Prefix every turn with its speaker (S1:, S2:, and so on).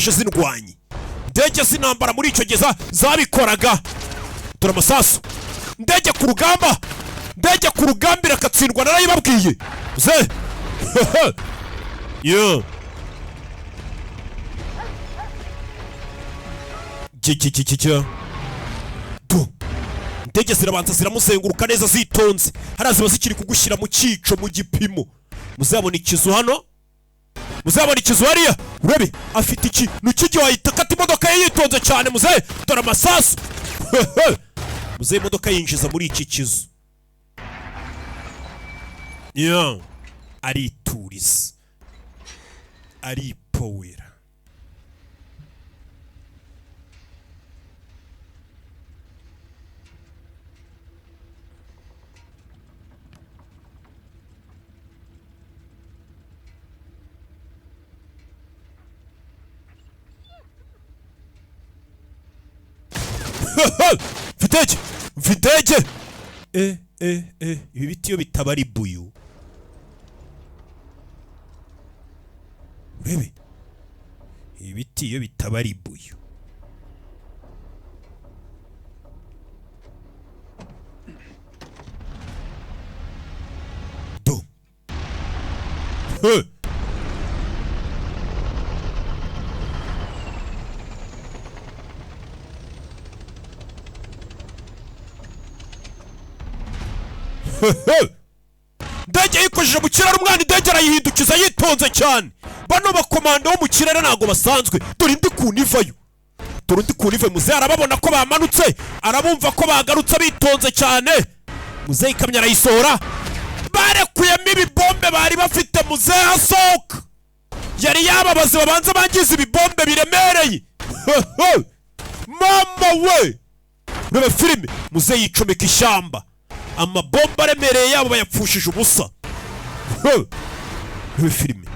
S1: Zindwanyi, indege z'intambara muri icyo gihe zabikoraga. Dore amasasu. Indege ku rugamba, indege ku rugamba irakatsindwa, narayibabwiye ze. Yo cyo tu indege zirabanza ziramuzenguruka neza zitonze. Hariya ziba zikiri kugushyira mu cyico, mu gipimo. Muzabona ikizu hano, muzabona ikizu hariya. Urabe afite iki nukijya wahita akata imodoka ye yitonze cyane. Muzehe, dore amasasu. Muzehe imodoka yinjiza muri iki kizu. Yeah. Arituriza, aripowera. Mfite mfitege. E e e, ibi biti iyo bitaba ari buyu. Urebe ibi biti iyo bitaba ari buyu. Do. He. Indege yikojeje mu kirere, umwana indege arayihindukiza yitonze cyane. Bano bakomando bo mu kirere ntabwo basanzwe. Dore indi kuntu ivayo, dore undi kuntu ivayo. Muzehe arababona ko bamanutse, arabumva ko bagarutse bitonze cyane. Muzehe ikamyo arayisohora, barekuyemo ibibombe bari bafite. Muzehe asohoka yari yababaze, babanza bangiza ibibombe biremereye. Mama we, reba filime. Muzehe yicomeka ishyamba, amabomba aremereye yabo bayapfushije ubusa. Reba filime.